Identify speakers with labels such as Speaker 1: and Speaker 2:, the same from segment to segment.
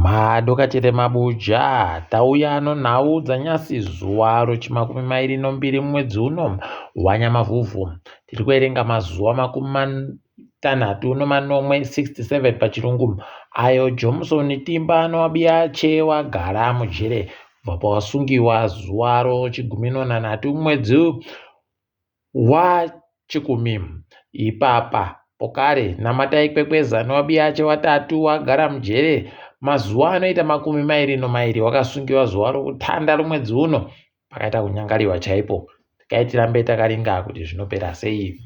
Speaker 1: Madokachete mabuja tauya nonhau dzanyasi zuva rochimakumi mairi nombiri mumwedzi uno wanyamavhuvhu. Tiri kuverenga mazuva 67 67 pachirungu ayo Johnson Timba noAbiache wagara mujere kubva pawasungiwa zuva rochigumi nonhanhatu mumwedzi waChikumi. Ipapa pokare Namatai Kwekweza newabiyache watatu wagara mujere mazuva anoita 22 wakasungiwa zuva rokutanda romwedzi uno pakaita kunyangariwa chaipo. Regai tirambe takaringa kuti zvinopera sei.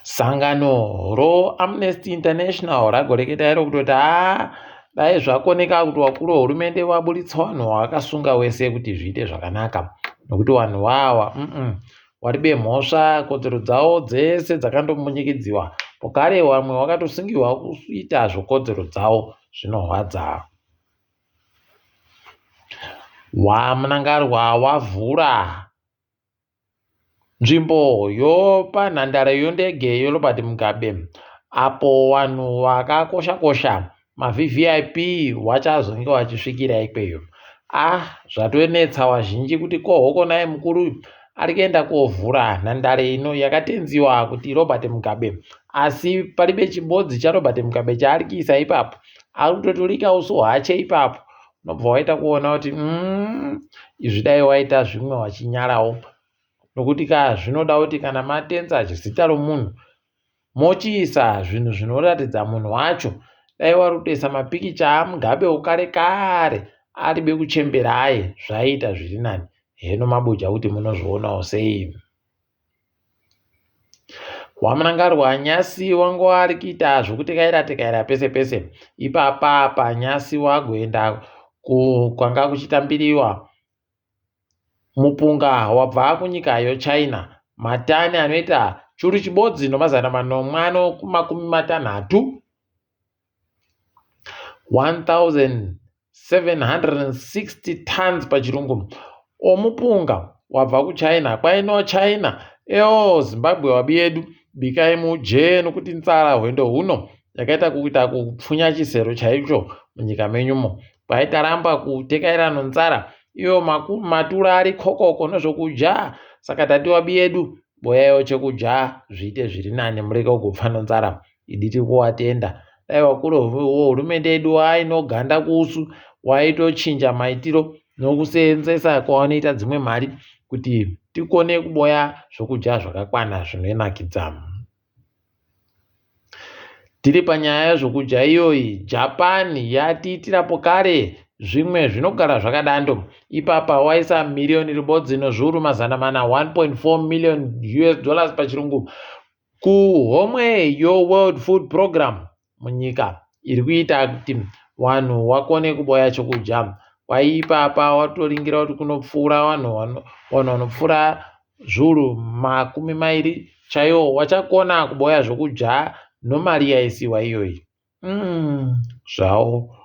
Speaker 1: Sangano roAmnesty International ragoreketa iro kutoti haa dai zvakoneka kuti vakuru vehurumende vaburitsa vanhu vavakasunga wese kuti zviite zvakanaka nokuti vanhu vawa waribe mhosva kodzero dzavo dzese dzakandombunyikidziwa pokare vamwe vakatosungirwa kuita zvekodzero dzavo zvinorwadza. WaMnangagwa wavhura Nzvimbo yopanhandare yendege yeRobert Mugabe apo vanhu vakakosha kosha maVVIP vachazonge vachisvikira ikweyo. Ah zvatonetsa vazhinji kuti ko hokonai mukuru uyu ari kuenda kovhura nhandare ino yakatenziwa kuti Robert Mugabe asi paribe chibodzi chaRobert Mugabe chaari kuisa ipapo ari kutoturika uso hwache ipapo unobva waita kuona kuti mm, izvi dai waita zvimwe wachinyarawo nokuti ka zvinoda kuti kana matenza zita romunhu mochiisa zvinhu zvinoratidza munhu wacho dai wari kutoisa mapikicha amugabe ukare kare aribe kuchembera aye zvaiita zviri nani heno mabuja kuti munozvionawo sei WaMnangarwa nyasi wanga ari kuita zvekutekaira tekaira pese pese ipapa apa nyasi wagoenda kwanga kuchitambiriwa mupunga wabva kunyika yoChina matani anoita churu chibodzi nomazana manomwe anomakumi matanhatu 1760 tons pachirungu omupunga wabva kuchina kwaino china eo zimbabwe wabi yedu bikai muje nokuti nzara hwendo huno yakaita kuita kupfunya chisero chaicho munyika menyumo kwaitaramba kutekaira nonzara iyo matura ari kokoko nezvokudya saka tati wabi yedu boyaiwo chekudya zviite zviri nani murege kugopfa nonzara Idi tiri kuwatenda. Dai vakuru vehurumende yedu wainoganda kusu waitochinja maitiro nokuseenzesa kwavanoita dzimwe mari kuti tikone kuboya zvokudya zvakakwana zvinonakidza. Tiri panyaya yezvokudya iyoyi, Japan yatiitirapo kare zvimwe zvinogara zvakadando. Ipapa waisa miriyoni ribodzi nozviuru 400, 1.4 million US dollars pachirungu Kuhomwe yoWorld Food Program munyika iri kuita kuti vanhu vakone kuboya chokudya. Kwaipapa watoringira kuti kunopfuura vanhu vanopfuura zviuru 20 chaiwo vachakona kuboya zvokudya nomari yaisiwa iyoyi. Umm zvawo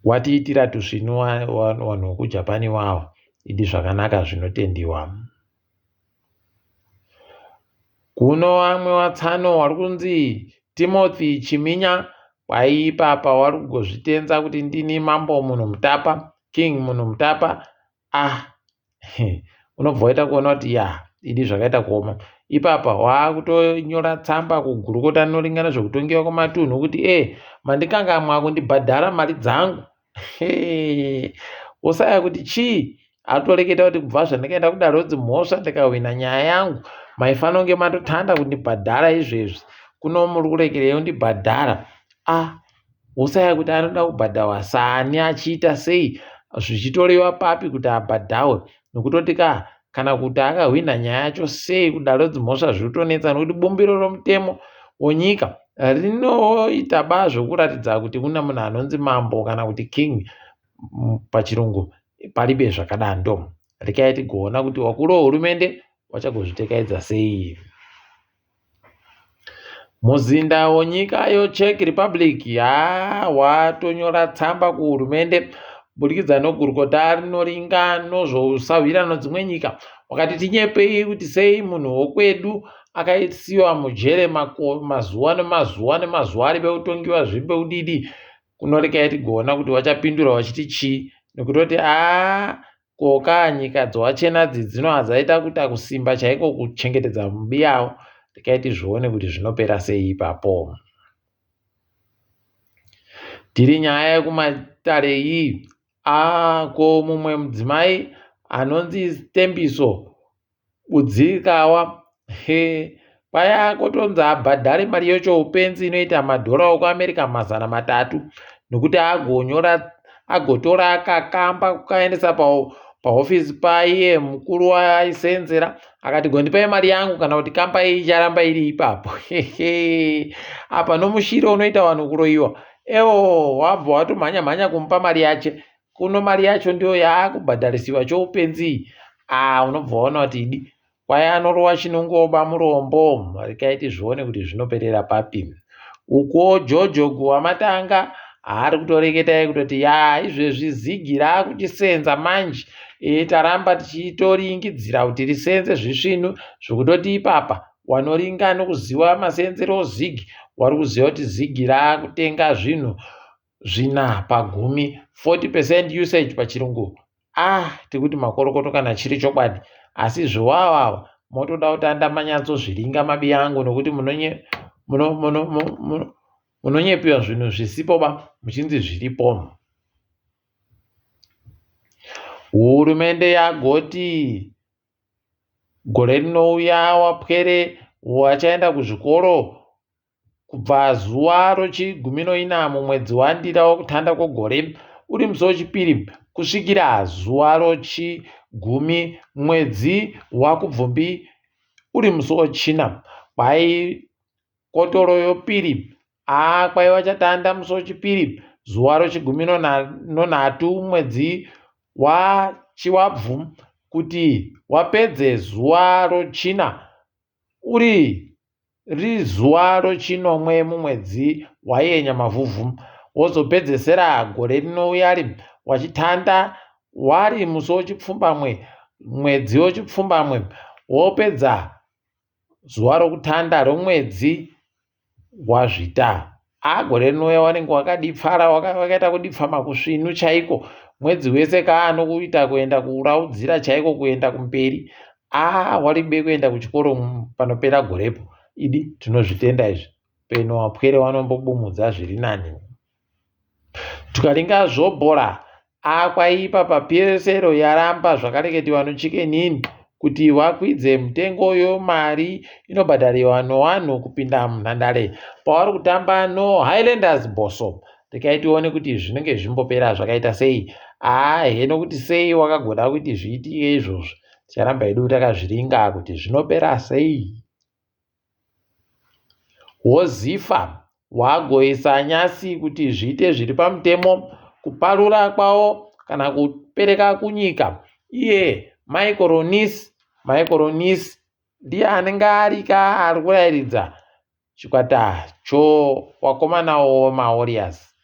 Speaker 1: watiitira tusvinu vanhu vekuJapan iwawa idi zvakanaka zvinotendiwa. Kuno vamwe vatsano vari kunzi Timothy Chiminya kwaiipapa wari kugozvitenza kuti ndini mambo munhu mutapa king munhu mutapa ah unobva waita kuona kuti ya idi zvakaita kuoma ipapa waakutonyora tsamba kugurukota rinoringana zvekutongewa kwematunhu kuti e mandikangamwa kundibhadhara mari dzangu wosaya kuti chii atoreketa kuti kubva zvandakaenda kudare rodzimhosva ndikahwina nyaya yangu maifanira kunge matotanda kundibhadhara izvezvi kuno muri kurekerei kundibhadhara ah wosaya kuti anoda kubhadharwa saani achiita sei zvichitorewa papi kuti abhadharwe nokutoti ka kana kuti akahwinha nyaya yacho sei kudaro dzimhosva zviri kutonetsa nokuti bumbiro romutemo wonyika rinoita ba zvokuratidza kuti kune munhu anonzi mambo kana kuti king pachirungu paribe zvakadando rekai tigoona kuti wakuru wehurumende vachagozvitekaidza sei. Muzinda wenyika yeCzech Republic haa watonyora tsamba kuhurumende kuburikidza negurukota rinoringa nozvousahwira nedzimwe nyika wakati tinyepei kuti sei munhu wokwedu akaisiwa mujere mazuva nemazuva nemazuva ari pekutongiwa zviri pekudidi kunorekai tigoona kuti vachapindura vachiti chii nekutoti aa koka nyika dzowachena dzi dzino dzaita kuita kusimba chaiko kuchengetedza mubi yavo rekai tizvione kuti zvinopera sei ipapo tiri nyaya yekumatare iyi aa ko mumwe mudzimai anonzi Tembiso Budzikawa he paya kotonzi abhadhare mari yacho upenzi inoita madhora okuAmerica 300 nokuti agonyora agotora kakamba kukaendesa pahofisi paiye mukuru waaisenzera akati gondipai mari yangu kana kuti kamba iyi icharamba iri ipapo hehe apa nomushiro unoita vanhu kuroyiwa ewo wabva watomhanya mhanya kumupa mari yache kuno mari yacho ndiyo yaakubhadharisiwa choupenzi iyi aa unobva waona kuti idi kwai anorova chinongoba murombo rekai tizvione kuti zvinoperera papi ukuwo jojo guwamatanga haari kutoreketai kutoti ya izvezvi zigi raakuchisenza manje e, taramba tichitoringidzira kuti risenze zvisvinu zvekutoti ipapa wanoringa nokuziva masenzero zigi wari kuziva kuti zigi raakutenga zvinhu zvina pagumi 40 percent usage pachirungu ah tikuti makorokoto kana chiri chokwadi asi zvewavava motoda kuti andamanyatsozviringa mabi angu nokuti munonyepiwa zvinhu zvisipo ba muchinzi zviripo hurumende yagoti gore rinouya wapwere wachaenda kuzvikoro Kubva zuva rochiguminoina mumwedzi waNdira wokutanda kwegore uri musi wechipiri kusvikira zuva rochigumi mwedzi waKubvumbi uri musi wechina kwai kotoro yopiri a kwaiva chatanda musi wechipiri zuva rochigumi nonhatu mwedzi waChiwabvu kuti wapedze zuva rochina uri Riri zuva rochinomwe mumwedzi waYenyamavhuvhu, wozopedzesera gore rinouyari wachitanda wari musi wechipfumbamwe mwedzi wechipfumbamwe wopedza zuva rokutanda romwedzi waZvita. A gore rinouya wanenge wakadipfara wakaita kudipfa makusvinu chaiko mwedzi wese kaanokuita kuenda kuraudzira chaiko kuenda kumberi a waribe kuenda kuchikoro panopera gorepo idi tinozvitenda izvi peno wapwere wanombobumudza zviri nani tukaringa zvobhora A kwaipa paPSL yaramba zvakareketiwa noChicken Inn kuti wakwidze mutengo yomari inobhadhariwa nowanhu kupinda munhandare pavari kutamba noHighlanders Bosso. Rekai tione kuti zvinenge zvimbopera zvakaita sei. Haa heno kuti sei wakagoda kuti zviitike izvozvo. Ticharamba hedu takazviringa kuti zvinopera sei. Wozifa wagoisa nyasi kuti zviite zviri pamutemo kuparura kwavo kana kupereka kunyika iye Michael Ronisi Michael Ronisi ndiye anenge arika ari kurairidza chikwata chowakomana wemaWarriors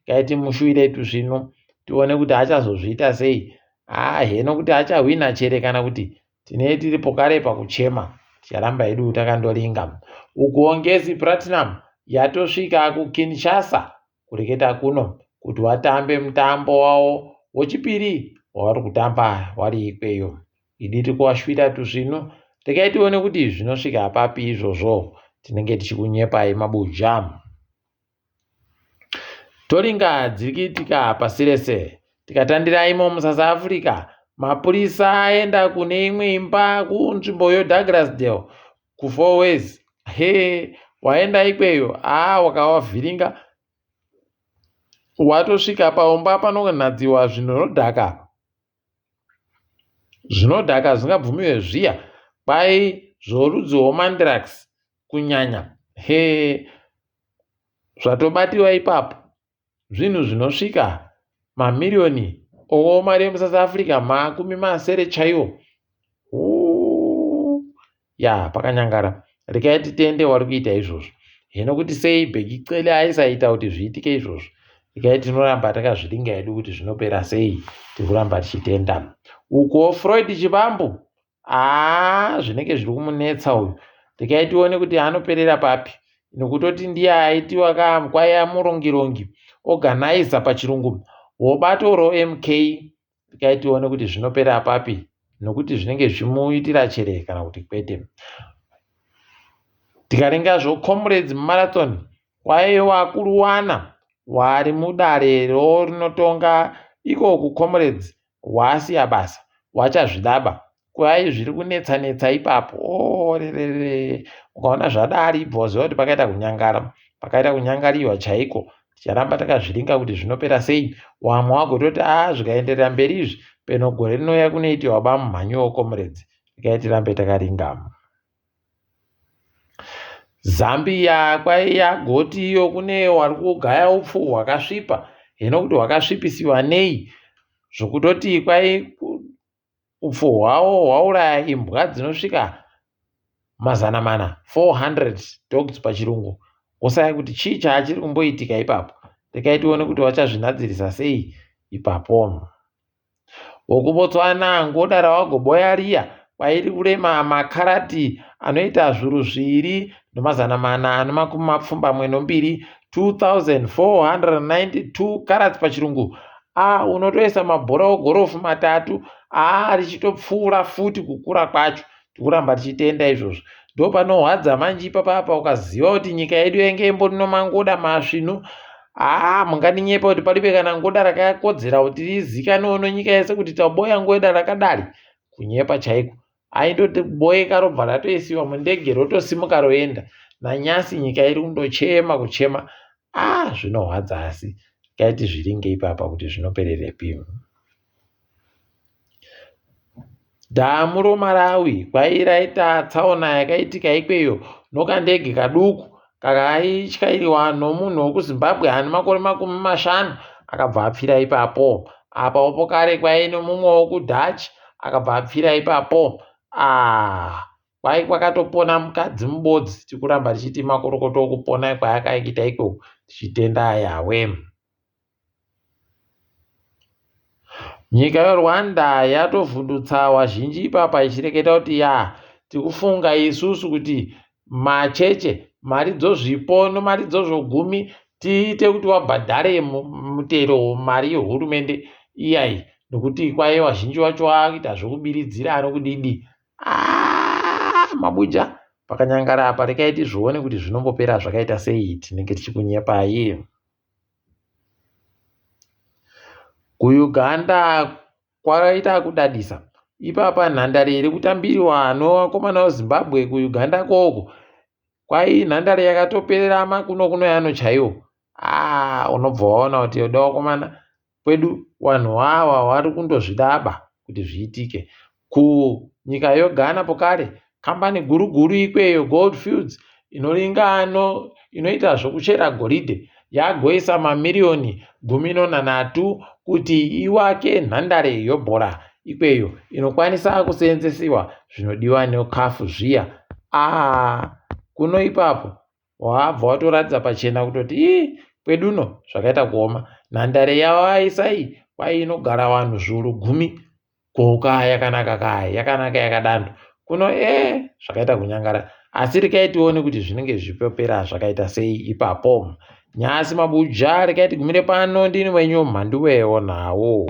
Speaker 1: Regai timushuwire tuzvinu tione kuti achazozviita sei haa heno kuti achahwina chere kana kuti tinee tiripo kare pakuchema ticharamba hedu takandoringa ukuwo ngezi platinum yatosvika kukinshasa kureketa kuno kuti watambe mutambo wawo wechipiri wavari kutamba wari ikweyo idi tikuwashwira tuzvinu regai tione kuti zvinosvika papi izvozvo tinenge tichikunyepai mabuja Toringa dziri kuitika pasi rese. Tikatandira imo muSouth Africa, mapurisa aenda kune imwe imba kunzvimbo yoDouglasdale kuFourways. He, waenda ikweyo, aa wakawavhiringa watosvika paumba panonhadziwa zvinodhaka. Zvinodhaka zvingabvumiwe zviya kwai zvorudzi rwomandrax kunyanya hee zvatobatiwa ipapo zvinhu zvinosvika mamiriyoni omari emuSouth Africa 60 chaiwo. Huu ya pakanyangara rekai titende wari kuita izvozvo hino kuti sei Bheki Cele aisaita kuti zviitike izvozvo rekai tinoramba takazviringa hedu kuti zvinopera sei tikuramba tichitenda ukuwo Floyd Chibambu aa zvinenge zviri kumunetsa uyu Regai tione kuti anoperera papi nokutoti ndiye aitiwa ka kwaiya murongirongi organizer pachirungu wobato roMK. Regai tione kuti zvinopera papi nokuti zvinenge zvichimuitira chere kana kuti kwete. Tikaringa zvoComrades Marathon kwaive wakuruwana wari mudare rinotonga iko kuComrades wasiya basa wachazvidaba kwai zviri kunetsa netsa ipapo orerere ukaona zvadari ibva waziva kuti pakaita kunyangara pakaita kunyangariwa chaiko ticharamba takazviringa kuti zvinopera sei wamwe wagototi a zvikaenderera mberi izvi peno gore rinouya kunoitiwa bamumhanyi wokomuredzi regai tirambe takaringa Zambia kwaiya goti iyo kune wari kugaya upfu hwakasvipa hino kuti hwakasvipisiwa nei zvokutoti kwai upfu hwawo hwauraya imbwa dzinosvika 400, 400 dogs pachirungu wosaya kuti chii chaachiri kumboitika ipapo regai tione kuti vachazvinhadzirisa sei ipapo. WokuBotswana ngoda rawagoboya riya kwairi kurema makarati anoita zvuru zviviri nemazana mana nemakumi mapfumbamwe nombiri 2492 carats pachirungu a unotoisa mabhora ogorofu matatu aa richitopfuura futi kukura kwacho tikuramba tichitenda izvozvo ndopanohwadza manje ipapa apa ukaziva kuti nyika yedu yainge imbori nomangoda masvinu haa mungandinyepa kuti palibe kana ngoda rakakodzera kuti rizikanwewo nonyika yese kuti taboya ngoda rakadari kunyepa chaiko aindoti boyeka robva ratoisiwa mundege rotosimuka roenda nanyasi nyika iri kundochema kuchema ah zvinohwadza asi kaiti zviringe ipapa kuti zvinopererepi Dhamu roMalawi kwairaita tsaona yakaitika ikweyo nokandege kaduku kakaityairiwa nomunhu wekuZimbabwe ane makore 50 akabva apfira ipapo. Apawo pokare kwaive nomumwe wekuDutch akabva apfira ipapo. Ah, kwai kwakatopona mukadzi mubodzi tikuramba tichiti makorokoto okupona kwaakaita ikoko tichitenda Yahweh. Nyika yeRwanda yatovhundutsa vazhinji ipapa ichireketa kuti ya tikufunga isusu kuti macheche mari dzozvipo nemari dzozvogumi tiite kuti wabhadhare mutero mari yehurumende iyayi nekuti kwaye vazhinji vacho vakuita zvekubiridzira nokudidi ah, mabuja pakanyangara apa rekai tizvione kuti zvinombopera zvakaita sei tinenge tichikunyepai KuUganda kwaita kudadisa. Ipapa nhandare iri kutambirwa nevakomana veZimbabwe kuUganda ikoko. Kwai nhandare yakatoperera makuno kuno ano chaiwo. Haa unobva waona kuti yoda vakomana kwedu vanhu ava vari kundozvidaba kuti zviitike. Kunyika yeGhana pokare kambani guru guru ikweyo Gold Fields inoringano inoita zvokuchera goridhe yagoisa mamiriyoni 13 kuti iwake nhandare yobhora ikweyo inokwanisa kuseenzesiwa zvinodiwa neCAF zviya. Aa kuno ipapo Wabva watoratidza pachena kutoti ii kweduno zvakaita kuoma. Nhandare yavaisa iyi kwai inogara vanhu zviuru gumi. Ko kaya yakanaka kaya yakanaka yakadando. Kuno ee zvakaita kunyangara. Asi rekai tione kuti zvinenge zvichipopera zvakaita sei ipapo. Nyasi mabuja rekai tigumire pano ndini wenyu Mhanduwe wonawo.